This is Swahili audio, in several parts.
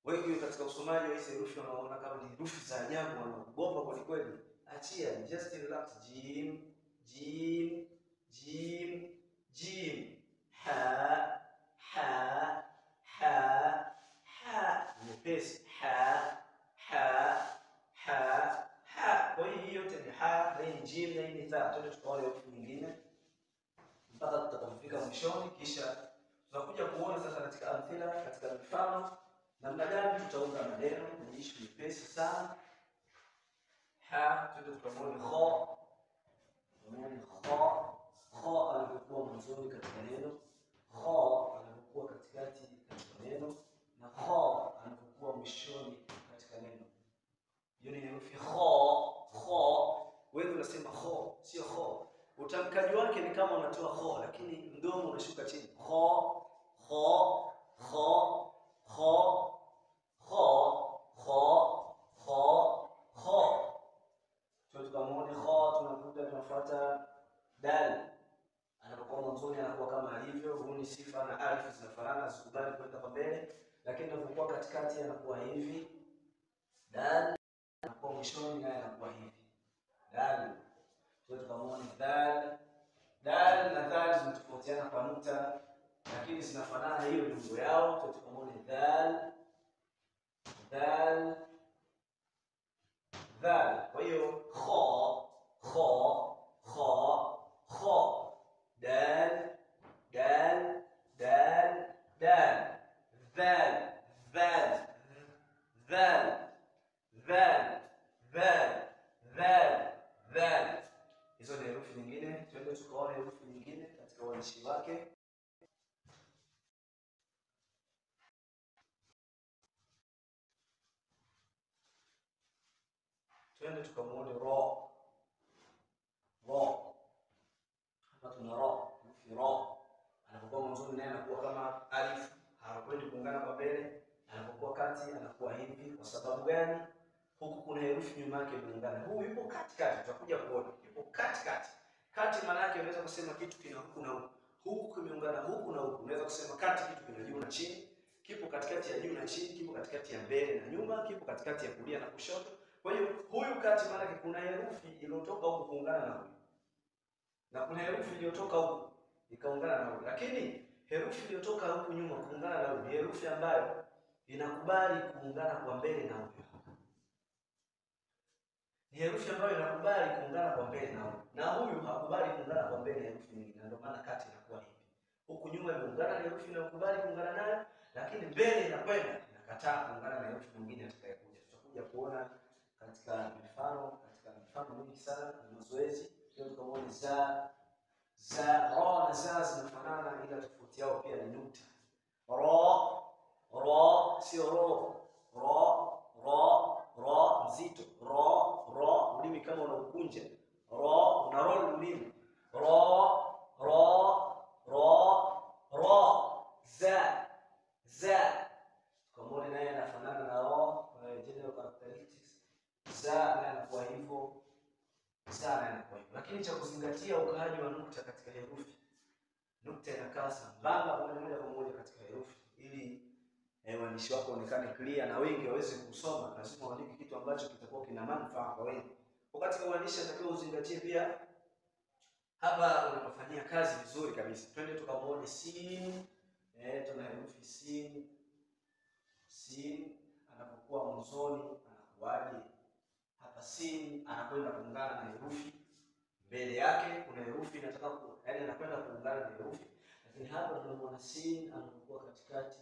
Wengi katika usomaji wa hizi herufi wanaona kama ni herufi za ajabu, wanaogopa kweli kweli. Achia, just relax. Jim, jim, jim, jim. Ha, ha, ha, ha. Nyepesi. Ha, ha, ha, ha. Kwa hiyo hii yote ni ha, na hii ni jim, na hii ni tha. Twende tukaone herufi nyingine mpaka tutakapofika mwishoni, kisha tutakuja kuona sasa katika amthila, katika mifano namna gani tutaunga maneno. Ni ishu nyepesi sana. Ha, twende tukamuone kha. Tuone kha. Kha alivyokuwa mwanzoni katika neno, kha alivyokuwa katikati katika neno, na kha alivyokuwa mwishoni katika neno. Hiyo ni herufi kha. Kha, wewe unasema kha, sio kha. Utamkaji wake ni kama unatoa kha, lakini mdomo unashuka chini. Kha, kha, kha, kha, kha, kha, kha, kha. Tukamuone kha, tunakuja tunafuata dal. Anapokuwa mwanzoni anakuwa kama alivyo. Huu ni sifa na alif zinafanana, zikubali kwenda kwa mbele, lakini anapokuwa katikati anakuwa hivi dal, anakuwa mwishoni naye anakuwa hivi dal. Tukamuone dal. Dal na dhal zinatofautiana kwa nukta, lakini zinafanana, hiyo ni umbo yao. Tukamuone dhal, dhal, dhal. Kwa hiyo kha, kha, kha, kha, dal, dal, dal, dal, dhal, dhal, dhal, dhal, dhal, dhal, dhal. Hizo ni herufi nyingine. Twende tukaone herufi nyingine katika uandishi wake. Twende tukamuone ro. Ro. Hapa tuna ro, herufi ro. Anapokuwa mwanzoni naye anakuwa kama alif, harakwendi kuungana kwa mbele. Anapokuwa kati anakuwa hivi. Kwa sababu gani? Huku kuna herufi nyuma yake imeungana. Huu yupo katikati, tutakuja kuona. Yupo katikati. Kati maana yake unaweza kusema kitu kina huku na huku. Huku kimeungana huku na huku. Unaweza kusema kati kitu kina juu na chini, kipo katikati ya juu na chini, kipo katikati ya mbele na nyuma, kipo katikati ya kulia na kushoto. Kwa hiyo huyu kati maana yake kuna herufi iliyotoka huku kuungana na huyu, na kuna herufi iliyotoka huku ikaungana na huyu. Lakini herufi iliyotoka huku nyuma kuungana na huyu ni herufi ambayo inakubali kuungana kwa mbele na huyu. Ni herufi ambayo inakubali kuungana kwa mbele na huyu, na huyu hakubali kuungana kwa mbele na herufi nyingine. Ndio maana kati inakuwa hivi. Huku nyuma imeungana na herufi inayokubali kuungana nayo, lakini mbele inakwenda inakataa kuungana na herufi nyingine atakayekuja. Tutakuja kuona katika mifano, katika mifano mingi sana na mazoezi. Leo tukaona za, za, ra na za zinafanana, ila tofauti yao pia ni nukta. Ra, ra sio ro. Ra, ra, ra nzito. Ra, ra, ulimi kama unaukunja. Ra, una roll ulimi. Ra, ra, ra, ra. Za, za. Tukamwone naye anafanana na ra, general characteristics. Za naye anakuwa hivyo. Za naye anakuwa hivyo. Lakini cha kuzingatia ukaaji wa nukta katika herufi. Nukta inakaa sambamba moja kwa moja katika herufi ili uandishi wako uonekane clear na wengi waweze kusoma. Lazima uandike kitu ambacho kitakuwa kina manufaa kwa wengi. Wakati uandishi unatakiwa uzingatie pia hapa unapofanyia kazi vizuri kabisa. Twende tukamuone sin. Tuna herufi sin. Sin anapokuwa mwanzoni anakuwaje? Hapa sin anakwenda kuungana na herufi mbele yake, kuna herufi inataka yaani anakwenda kuungana na herufi. Lakini hapa tunamuona sin anapokuwa katikati,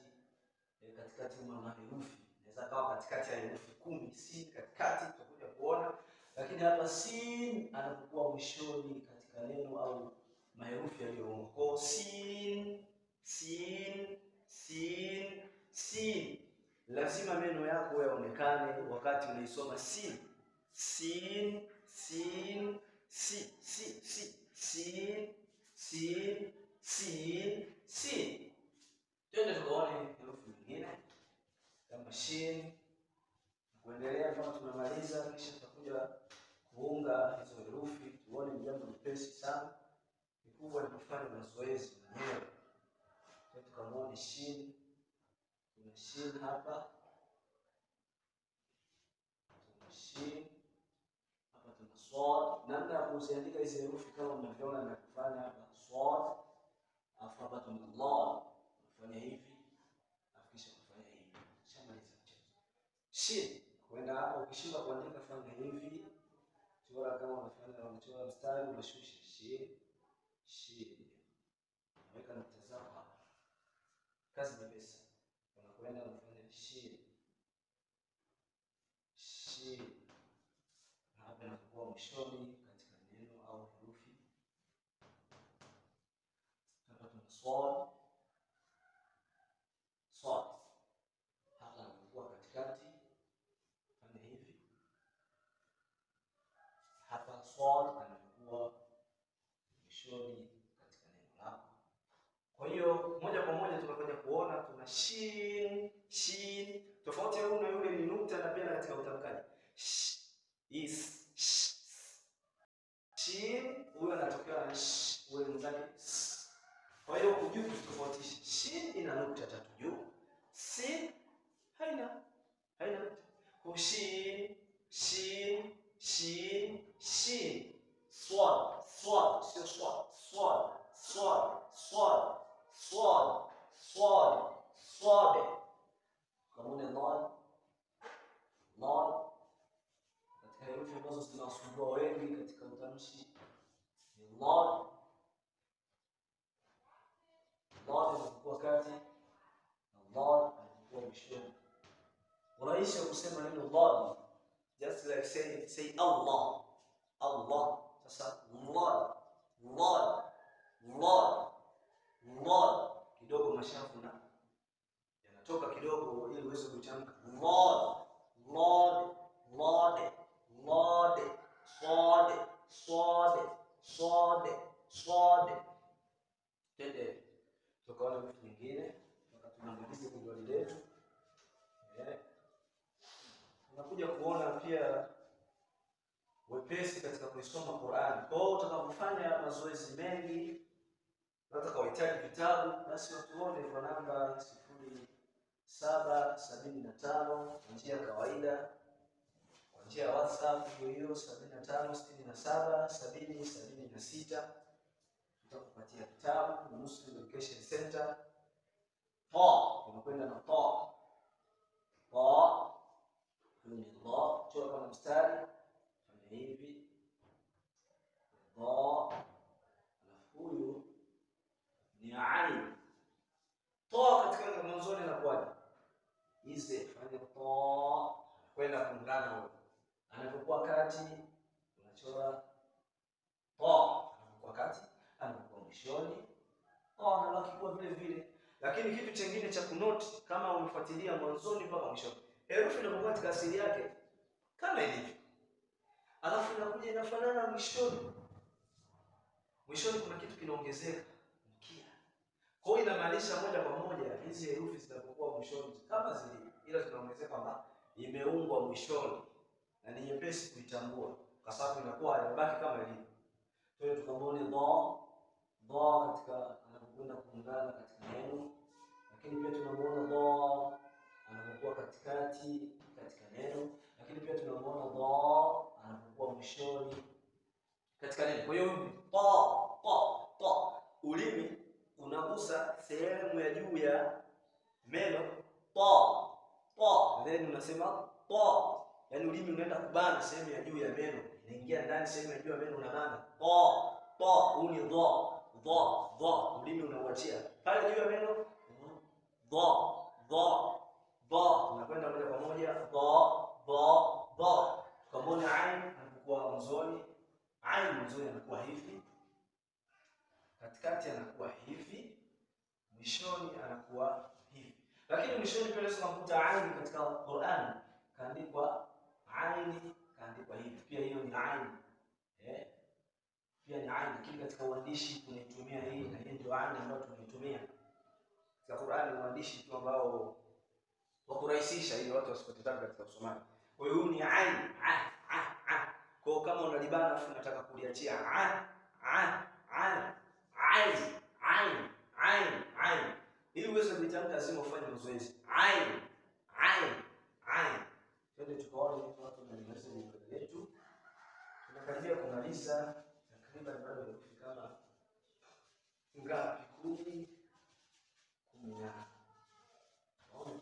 katikati mwa herufi. Inaweza kawa katikati ya herufi 10, sin katikati tutakuja kuona. Lakini hapa sin anapokuwa mwishoni katika neno au maherufi yaliyoungwa. Kwa sin, sin, sin, sin. Lazima meno yako yaonekane wakati unaisoma sin. Sin, sin, si, si, si, sin, sin, sin, sin. Twende tukaone herufi nyingine kama shin. Kuendelea mpaka tunamaliza, kisha tutakuja kuunga hizo herufi. Tuone ni jambo jepesi sana. Kikubwa ni kufanya mazoezi mwenyewe. Tukamuone shin. Kuna shin hapa. shin, hapa tuna swad. Namna ya kuziandika hizi herufi kama mnavyoona na kufanya hapa swad, alafu hapa tuna la, unafanya hivi, alafu kisha unafanya hivi. Shamaliza mchezo. Shin, kwenda hapa ukishindwa kuandika fanya hivi. Chora kama unafanya unachora mstari unashusha shin, shin. Weka nukta zako hapa. Kazi nyepesi. Unakwenda unafanya shin. Shin. Na hapa inakuwa mwishoni katika neno au herufi. Hapa tuna swad. Swad. Hapa inakuwa katikati. Fanya hivi. Hapa swad anakuwa mwishoni katika neno lako. Kwa hiyo moja kwa moja tunakuja kuona tuna shin, shin. Tofauti ya huyu na yule ni nukta na pia katika utamkaji. Sh, is, sh. Shin, huyu anatokea na sh, huyu mwenzake s. Kwa hiyo hujui kutofautisha. Shin ina nukta tatu juu, sin haina nukta. Kwa shin, shin, shin, shin. Swad, swad, sio swad, swad, swad, swad, swad, swad, swad. Kamune lad, lad. Katika herufi ambazo zinawasumbua wengi katika utamshi ni lad. Lad inakuwa kati na lad inakuwa mwishoni. Urahisi wa kusema neno lad, just like say Allah, Allah. Sasa lad, lad, lad, lad. Kidogo mashafu na yanatoka kidogo ili uweze kutamka lad, lad, lad, lad, swad, swad, swad, swad. Tende tukaona herufi nyingine mpaka tunamaliza jedwali letu. Unakuja kuona pia wepesi katika kuisoma Qur'an. Kwa hiyo utakapofanya mazoezi mengi na utakaohitaji vitabu, basi watuone kwa namba 0775 kwa njia ya kawaida, kwa njia ya WhatsApp hiyo hiyo 75 67 70 76. Tutakupatia kitabu Muslim Education Center. Ta, unakwenda na ta. Ta ni la, chora kama mstari, fanya hivi. Dha, alafu huyu ni ain. Ta katika mwanzoni inakuwaje? Hizi fanya ta, kwenda kuungana huyo. Anapokuwa kati unachora ta, anapokuwa kati, anapokuwa mwishoni ta anabaki kuwa vile vile. Lakini kitu chengine cha kunoti kama umefuatilia mwanzoni mpaka mwishoni, herufi inapokuwa katika asili yake kama ilivyo, alafu inakuja inafanana mwishoni. Mwishoni kuna kitu kinaongezeka, mkia. Kwa hiyo inamaanisha moja kwa moja hizi herufi zinapokuwa mwishoni kama zilivyo, ila zinaongezeka kwamba imeungwa mwishoni na ni nyepesi kuitambua kwa sababu inakuwa inabaki kama ilivyo. Twende tukamwone dha, dha katika anapokwenda kuungana katika neno, lakini pia tunamuona dha anapokuwa katikati katika neno, lakini pia tunamuona dha anapokuwa mwishoni katika neno. Kwa hiyo ta, ta, ta, ulimi unagusa sehemu ya juu ya meno ta, ta, then unasema ta. Yaani ulimi unaenda kubana sehemu ya juu ya meno, inaingia ndani sehemu ya juu ya meno unabana ta, ta. Huu ni dha, dha, dha. Ulimi unauachia pale juu ya meno dha, dha, dha. Tunakwenda moja kwa moja dha, dha, dha. Tukamwona ain anapokuwa mwanzoni. Ain mwanzoni anakuwa hivi, katikati anakuwa hivi, mwishoni anakuwa hivi. Lakini mwishoni pia unaweza kumkuta ain katika Qur'an kaandikwa ain, kaandikwa hivi. Pia hiyo ni ain. Pia ni ain, lakini katika uandishi tunaitumia hii, na hii ndio ain ambayo tunaitumia katika Qur'an. Uandishi tu ambao wa kurahisisha ili watu wasipate tabu katika usomaji. Kwa hiyo ni ain, a, a, a. Kwa hiyo kama unalibana afu unataka kuliachia a, a, a, ain, ain, ain, ain. Ili uweze kuitamka lazima ufanye mazoezi. Ain, ain, ain. Twende tukaone watu wanaweza. kumaliza takriban bado herufi kama ngapi? 10, 10.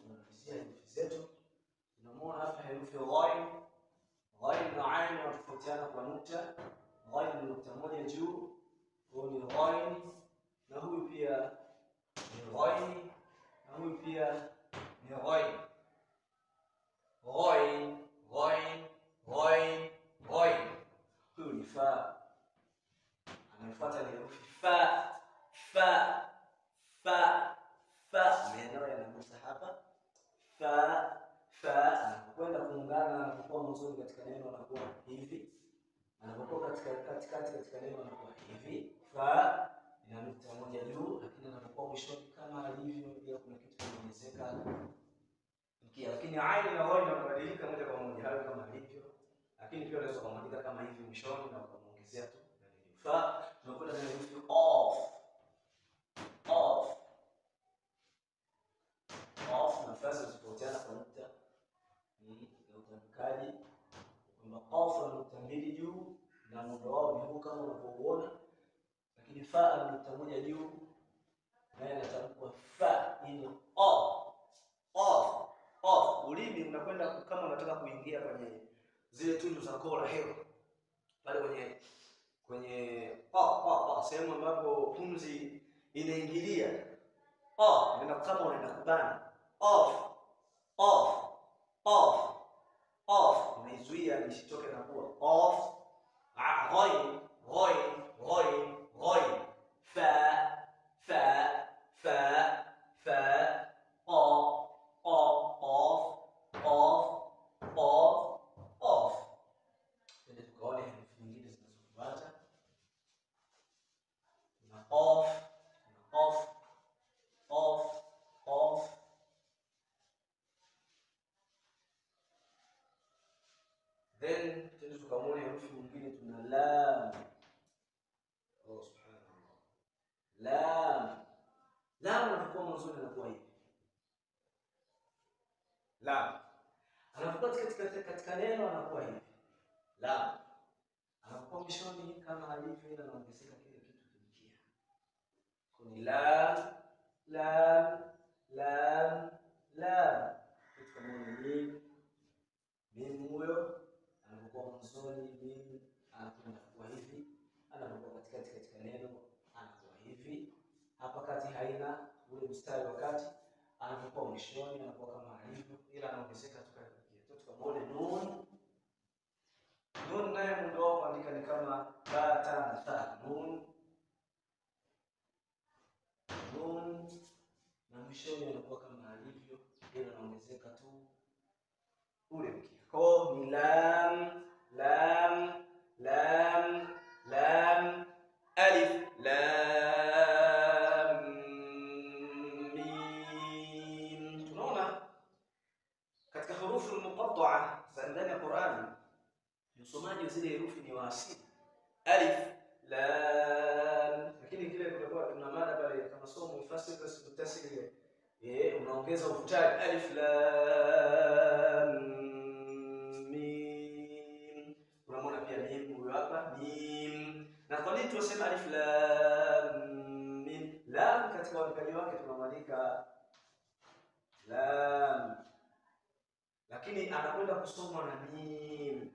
Tunamalizia herufi zetu. Tunamuona hapa herufi ghain. Ghain na ain wanatofautiana kwa nukta. Ghain ni nukta moja juu, kwa ni ghain, na huyu pia ni ghain, na huyu pia ni ghain. Ghain, ghain, ghain, ghain. Huyu ni fa. Anayefuata ni herufi fa, fa, fa, fa. Meno yanagusa hapa. Fa, fa. Anapokwenda kuungana, anapokuwa mwanzoni katika neno anakuwa hivi. Anapokuwa katikati katika neno anakuwa hivi. Fa ina nukta moja juu, lakini anapokuwa mwishoni kama alivyo, pia kuna kitu kinaongezeka mkia. Lakini aini na ghain yanabadilika moja kwa moja, hayo kama alivyo. Lakini pia unaweza kumwandika kama hivi mwishoni na ukamuongezea tu fa. Tunakwenda na herufi off. Off. Off na fa zinatofautiana kwa nukta ya utamkaji, kwamba off na nukta mbili juu na muundo wao ni huu kama unavyouona, lakini fa na nukta moja juu naye anatamkwa fa. Hii ni off. Off. Off. Ulimi unakwenda kama unataka kuingia kwenye zile tundu za koo la hewa pale kwenye sehemu ambapo pumzi inaingilia. Off, unaenda kama unaenda kubana. Off, off, off, off, unaizuia isitoke na kuwa off. Ghain, ghain, ghain, ghain. Fa, fa, fa, fa, o, o, off, off, off, off. Twende tukaone herufi nyingine zinazofuata. Kuna off, kuna off, off, off. Then twende tukamwone herufi nyingine, tuna lam. Oh, subhanallah. Lam. Lam anapokuwa mwanzoni anakuwa hivi. Lam. Anapokuwa katika neno anakuwa hivi. Lam. Anapokuwa mwishoni kama alivyo, ila anaongezeka kile kitu kimkia. Kuni lam, lam, lam, lam. Kitu kama mim. Mim huyo anapokuwa mwanzoni mim anakwenda kuwa hivi, anapokuwa katikati katika neno anakuwa hivi. Hapa kati haina ule mstari wa kati. Anapokuwa mwishoni anakuwa kama alivyo, ila anaongezeka tu kile kitu. Tukamwone nun. Nun naye muundo wao kuandika ni kama ba ta na tha. Nun, nun, na mwishoni anakuwa kama alivyo, ila anaongezeka tu ule mkia. Kwa ni lam, lam, lam, lam, alif, lam, mim. Tunaona katika hurufu al-muqatta'a za ndani ya Qur'ani usomaji wa zile herufi ni wa asili. Alif, lam. Lakini kile kulikuwa tuna mada pale kama somo mfasiri basi mutasili, unaongeza uvutaji alif, lam, mim. Unamwona pia mim huyo hapa, mim. Na kwa nini tunasema alif, lam, mim? Lam katika uandikaji wake tunamwandika lam, lakini anakwenda kusomwa na mim.